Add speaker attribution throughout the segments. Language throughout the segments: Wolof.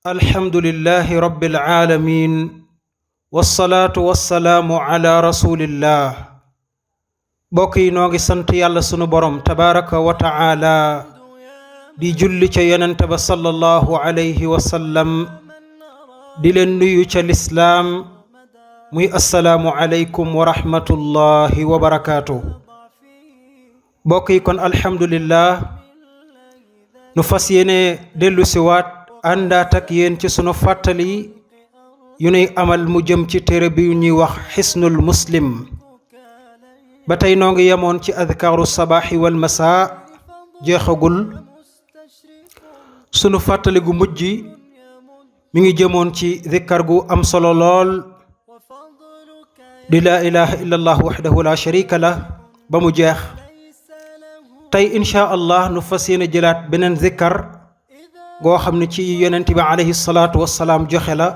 Speaker 1: alhamdulillahi rabbil aalamiin wassalaatu wassalaamu ala rasulillah. mbokk yi noo ngi sant yàlla sunu borom tabaraka wa taala di julli ca yonent ba sallallahu alayhi wa sallam di leen nuyu ca lislaam muy assalaamu aleykum wa rahmatullahi wa barakaatu. mbokk yi kon alhamdulillah nu fas yéene dellu siwaat àndaat ak yéen ci sunu fàttali yu nuy amal mu jëm ci téere bi ñuy wax xisnul muslim. ba tey noo ngi yemoon ci adkaaru sabaaxi wal masaa jeexagul. sunu fàttali gu mujj mi ngi jëmoon ci zikkar gu am solo lool di laa ilaha illa allah waxdahu la sharika lah ba mu jeex. tey insha allah nu fas yéene jëlaat beneen zikkar goo xam ne ci yonent bi alayhi salaatu wassalaam joxe la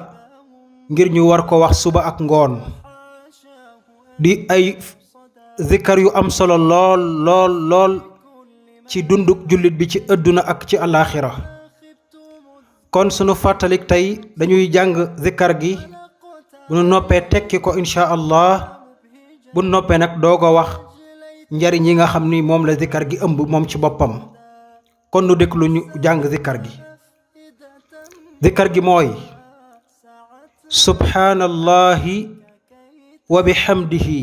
Speaker 1: ngir ñu war ko wax suba ak ngoon. di ay zikkar yu am solo lool lool lool ci dunduk jullit bi ci àdduna ak ci alaaxira. kon sunu fàttalik tey dañuy jàng zikkar gi bu nu noppee tekki ko insha allah bu noppee nag doog a wax njariñ yi nga xam ni moom la zikkar gi ëmb moom ci boppam. kon nu déglu ñu jàng zikkar gi. zikkar gi mooy subhaanallahi wa bihamdihi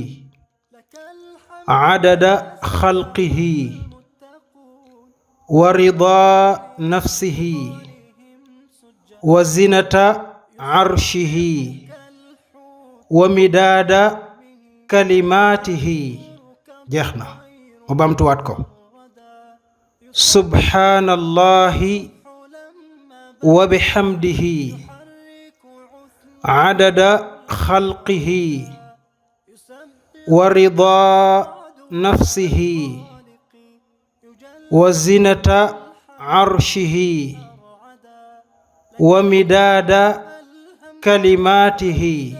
Speaker 1: adada xalqihi wa ridaa nafsihi wa zinata arshihi wa midaada kalimaatihi. jeex na mu bamtuwaat ko. subhaanallahi wa bihamdihi adada xalqihi wa ridaa nafsihi wa zinata arshihi wa midaada kalimaatihi.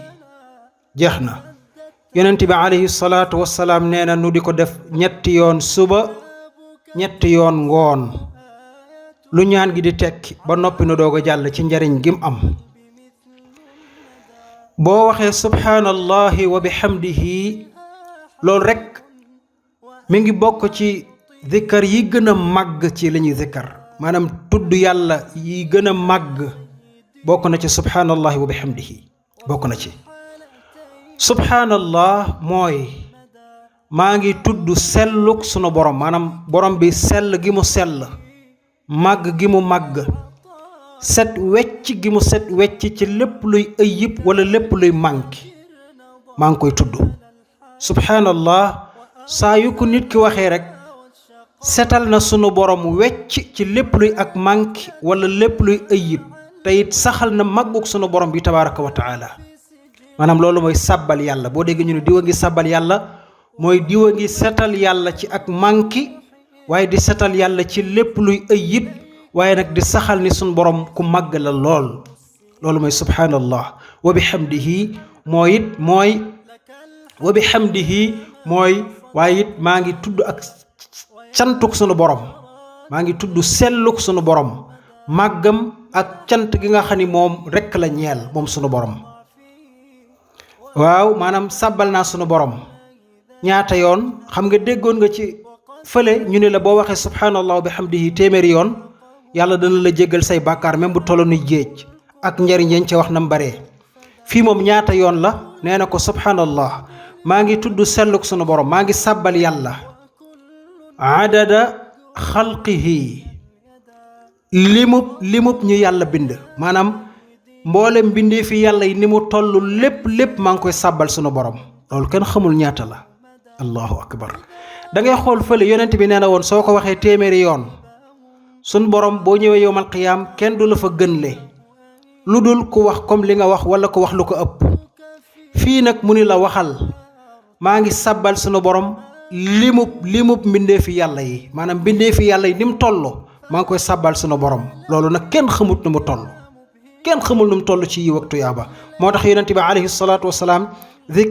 Speaker 1: jeex na. yonent bi alayhi salaatu wassalaam nee na nu di ko def ñetti yoon suba ñetti yoon ngoon. lu ñaan gi di tekki ba noppi nu doog a jàll ci njariñ gim am. boo waxee subhaanallahi wa bihamdihi loolu rekk mi ngi bokk ci zikkar yi gën a màgg ci li ñuy zikkar. maanaam tudd yàlla yi gën a màgg bokk na ci subhaanallahi wa bihamdihi bokk na ci. subhaanallah mooy maa ngi tudd selluk sunu borom, maanaam borom bi sell gi mu sell, màgg gi mu màgg, set wecc gi mu set wecc ci lépp luy ëyyib wala lépp luy manki. maa ngi koy tudd subhaanallah. saa yu ko nit ki waxee rek setal na sunu borom wecc ci lépp luy ak manki wala lépp luy ëyyib, te it saxal na màggug sunu borom bi tabaraka wa taala. maanaam loolu mooy sàbbal yàlla. boo dégg ñu ne diwa ngi sàbbal yàlla mooy diwa ngi setal yàlla ci ak manki, waaye di setal yàlla ci lépp luy ëyyib, waaye nag di saxal ni sunu borom ku màgg la lool. loolu mooy subhaanallah. wa bihamdihi mooy it mooy wa bihamdihi mooy waaye it maa ngi tudd ak cantuk sunu borom, maa ngi tudd selluk sunu borom, màggam ak cant gi nga xam ni moom rekk la ñeel moom sunu borom. waaw maanaam sàbbal naa sunu borom ñaata yoon. xam nga déggoon nga ci fële ñu ne la boo waxee subhaanallah wa bihamdihi téeméeri yoon yàlla dana la jéggal say bàkkaar même bu tolloon ni géej ak njariñ yañ ca wax nam baree. fii moom ñaata yoon la. nee na ko subhaanallah maa ngi tudd selluk sunu borom, maa ngi sàbbal yàlla adada xalqihi limub ñu yàlla bind. maanaam mboolem bindee fi yàlla yi ni mu toll lépp maa ngi koy sàbbal sunu borom. loolu kenn xamul ñaata la. allahu akbar. da ngay xool fële yonent bi nee na woon soo ko waxee téeméeri yoon sunu borom boo ñëwee yowmal qiyaam kenn du la fa gënle lu dul ku wax comme li nga wax wala ku wax lu ko ëpp. fii nag mu ni la waxal maa ngi sàbbal sunu borom limub mbindee fi yàlla yi, maanaam mbindee fi yàlla yi ni mu toll maa ngi koy sàbbal sunu borom. loolu nag kenn xamut nu mu toll. kenn xamul nu mu toll ci yiw ak tuyaaba. moo tax yonent bi alayhi salaatu wasalaam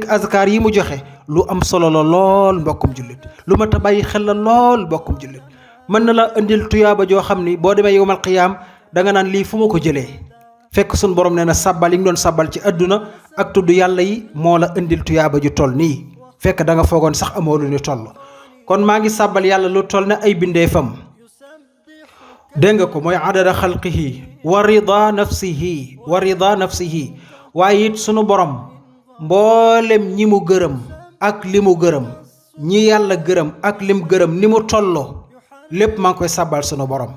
Speaker 1: azkaar yi mu joxe lu am solo la lool mbokkum jullit, lu mat a bàyyi xel la lool mbokkum jullit. mën na la indil tuyaaba joo xam ni boo demee yowmal qiyaam da nga naan lii fu ma ko jëlee. fekk suñu borom nee na sàbbal yi nga doon sàbbal ci àdduna ak tudd yàlla yi moo la indil tuyaaba ju toll nii fekk da nga foogoon sax amoo lu ñu toll kon maa ngi sàbbal yàlla lu toll ne ay bindeefam dégg nga ko mooy adada xalqihi wa rida nafsihi waaye it sunu borom mboolem ñi mu gërëm ak li mu gërëm ñi yàlla gërëm ak lim gërëm ni mu tolloo lépp maa ngi koy sàbbal sunu borom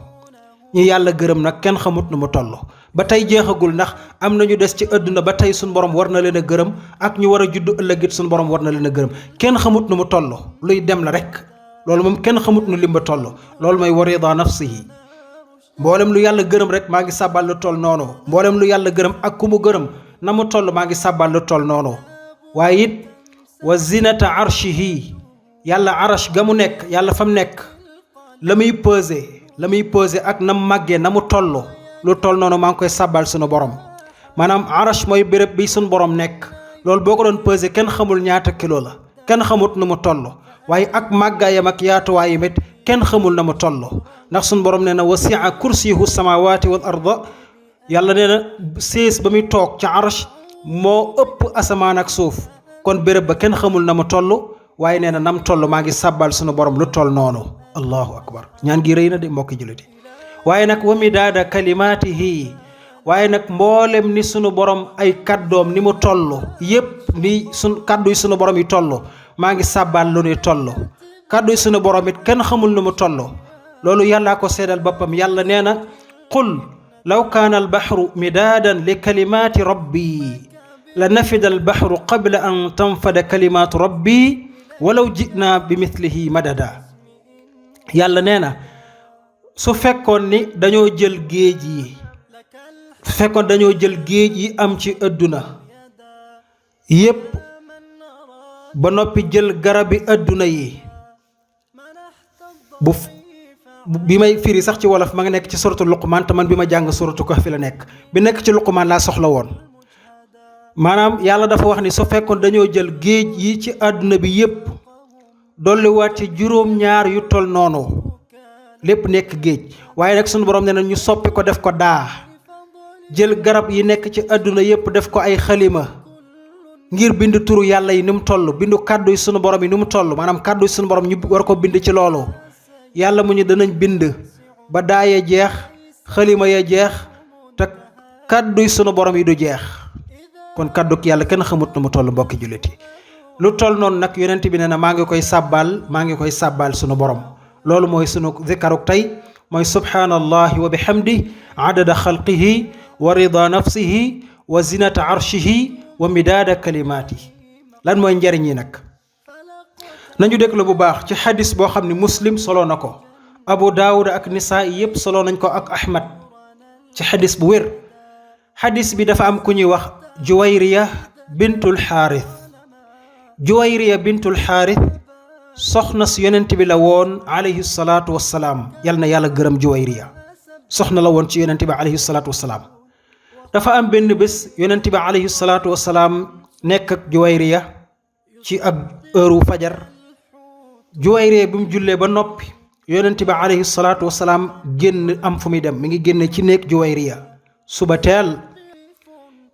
Speaker 1: ñi yàlla gërëm nag kenn xamut nu mu toll ba tey jeexagul ndax am na ñu des ci àdduna ba tey sunu borom war na leen a gërëm ak ñu war a juddu ëllëgit sunu borom war na leen a gërëm kenn xamut nu mu toll luy dem la rek loolu moom kenn xamut nu lim ba toll loolu mooy wa rida nafsihi mboolem lu yàlla gërëm rek maa ngi sàbbal lu toll noonu mboolem lu yàlla gërëm ak ku mu gërëm na mu toll maa ngi sàbbal lu toll noonu waaye it wa zinata arshihi yàlla arash ga mu nekk yàlla fa mu nekk la muy peser ak na mu màggee na mu toll lu toll noonu maa ngi koy sàbbal sunu borom maanaam arash mooy béréb bi sunu borom nekk loolu boo ko doon peser kenn xamul ñaata kilo la kenn xamut nu mu toll waaye ak màggaayam ak yaatuwaayam it kenn xamul na mu toll ndax sunu borom nee na wasi'a kursiyuhu samawati wal arda yàlla nee na sées ba muy toog ca arash moo ëpp asamaan ak suuf kon béréb ba kenn xamul na mu toll waaye nee na nam toll maa ngi sàbbal sunu borom lu toll noonu allahu akbar ñaan gi rëy na de mbokki jullit yi waaye nag wa midaada kalimaatihi waaye nag mboolem ni sunu borom ay kaddoom ni mu toll yépp ni kaddu yi sunu borom yi toll maa ngi sàbbal lu nuy toll kaddu yi sunu borom it kenn xamul nu mu toll loolu yàllaa ko seedal boppam yàlla nee na qul law kaana albaxru midaadan li kalimaati rabbi la nafida albaxru qabla an tanfada kalimaatu rabbi walaw jinaa bi mithlihi madada yàlla nee na su fekkoon ni dañoo jël géej yi am ci àdduna yépp ba noppi jël garabi àdduna yi bi may firi sax ci wolof ma nga nekk ci suratu luqmaan te man bi ma jàng suratu kahfi la nekk bi nekk ci luqmaan laa soxla woon maanaam yàlla dafa wax ni su fekkoon dañoo jël géej yi ci àdduna bi yépp dolliwaat ci juróom-ñaar yu tol noonu lépp nekk géej waaye nag sunu borom nee na ñu soppi ko def ko daa jël garab yi nekk ci àdduna yépp def ko ay xalima ngir bind turu yàlla yi ni mu toll bindu kàddu yi sunu borom yi ni mu toll maanaam kàddu yi sunu borom ñu war ko bind ci loolu yàlla mu ñu danañ bind ba daa ya jeex xalima ya jeex te kàddu yi sunu borom yi du jeex kon kàddu yàlla kenn xamut na mu toll mbokki jullit yi lu toll noonu nag yonent bi nee na maa ngi koy sàbbaal sunu borom loolu mooy sunu zikaruk tey mooy subhaanallahi wa bihamdi adada xalqihi wa rida nafsihi wa zinata arshihi wa midaada kalimaatihi lan mooy njariñ yi nag nañu déglu bu baax ci xadis boo xam ne muslim solo na ko abu daawuda ak nisaa yépp solo nañ ko ak ahmad ci xadis bu wér xadis bi dafa am ku ñuy wax juwayriya bintul xaaris soxna si yonent bi la woon alayhi salaatu wassalaam yal na yàlla gërëm juwayriya soxna la woon ci yonent bi alayhi salaatu wassalaam dafa am benn bés yonent bi alayhi salaatu wassalaam nekk ak juwayriya ci ak heure fajar juwayriya bi mu jullee ba noppi yonent bi alayhi salaatu wassalaam génn am fu muy dem mi ngi génne ci néeg juwayriya suba teel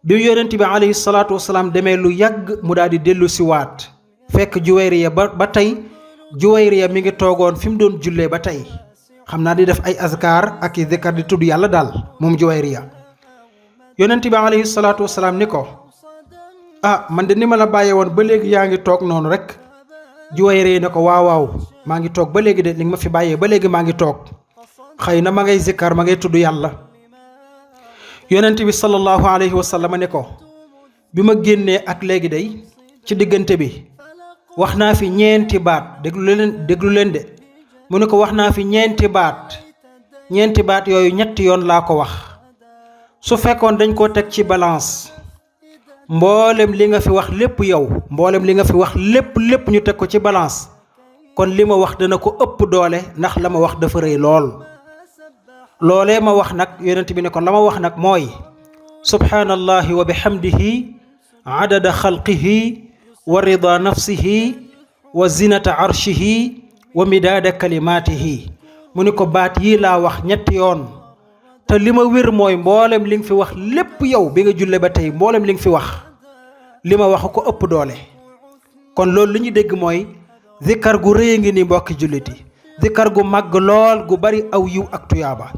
Speaker 1: bi yonent bi alayhi salaatu wassalaam demee lu yàgg mu daal di dellu si waat fekk juwayriya ba tey juwayriya mi ngi toogoon fi mu doon jullee ba tey xam naa di def ay azkar ak i zikar di tudd yàlla daal moom juwayriya yonent bi alayhi salaatu wassalaam ni ko man de ni ma la bàyyee woon ba léegi yaa ngi toog noonu rek juwayriya ne ko waaw maa ngi toog ba léegi de ni nga ma fi bàyyee ba léegi maa ngi toog xëy na ma ngay zikar ma ngay tudd yàlla yonent bi sallallahu alayhi wa sallam ne ko bi ma génnee ak léegi day ci diggante bi wax naa fi ñeenti baat déglu leen de mu ne ko wax naa fi ñeenti baat yooyu ñetti yoon laa ko wax su fekkoon dañ koo teg ci balance mboolem li nga fi wax lépp lépp ñu teg ko ci balance kon li ma wax dana ko ëpp doole ndax la ma wax dafa rëy lool loolee ma wax nag yonent bi ne ko la ma wax nag mooy subhaanallahi wa bihamdihi adada xalqihi wa rida nafsihi wa zinata arshihi wa midaada kalimaatihi mu ni ko baat yii laa wax ñetti yoon te li ma wér mooy mboolem li nga fi wax lépp yow bi nga julle ba tey mboolem li nga fi wax li ma wax ko ëpp doole. kon loolu li ñu dégg mooy zikkar gu rëy ngi ni mbokki jullit yi zikkar gu màgg lool gu bari aw yiw ak tuyaaba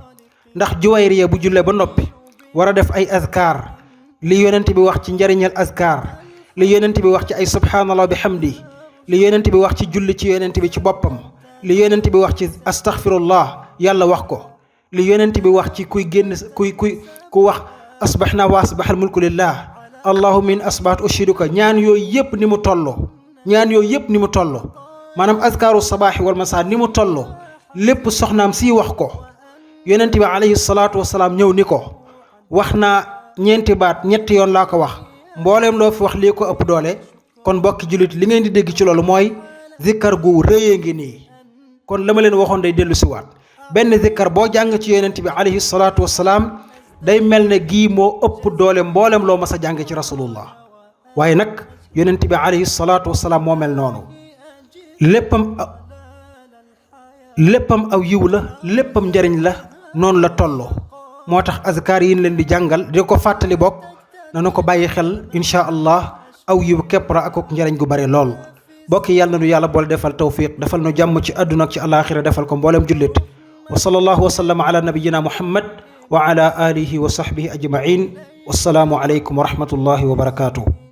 Speaker 1: ndax Juwayriya bu julle ba noppi war a def ay azkar li yonent bi wax ci njariñal azkar li yonent bi wax ci ay subhanallah bi hamdi li yonent bi wax ci julli ci yonent bi ci boppam li yonent bi wax ci astaghfirullah yàlla wax ko li yonent bi wax ci kuy génn ku wax asbahna wa asbahal mulku lillah allahu min asbahat ushiduka ñaan yooyu yëpp ni mu toll maanaam azkaaru sabaaxi wal masaa ni mu toll lépp soxnaam si wax ko yonent bi alayhi salaatu wasalaam ñëw ni ko wax naa ñeenti baat ñetti yoon laa ko wax mbooleem loo fi wax lii ko ëpp doole. kon bokki jullit li ngeen di dégg ci loolu mooy zikkar gu rëyee ngi nii. kon la ma leen waxoon day dellu siwaat benn zikkar boo jàng ci yonent bi alayhi salaatu wasalaam day mel ne gii moo ëpp doole mboolem loo mas a jàng ci rasulullah. waaye nag yonent bi alayhi salaatu wasalaam moo mel noonu léppam aw yiw la léppam njariñ la noonu la toll. moo tax azkar yi leen di jàngal di ko fàttali bokk nanu ko bàyyi xel incha allah aw yiw képp ra ak njariñ gu bare lool. bokk yàlla na nu yàlla boole defal tawfiq defal nu jàmm ci àdduna ak ci alaaxira defal ko mboolem jullit. wa sallallahu wa sallama ala nabiyina muhammad wa ala alihi wa sahbihi ajmain wassalaamu aleykum wa rahmatullahi wa barakatuh.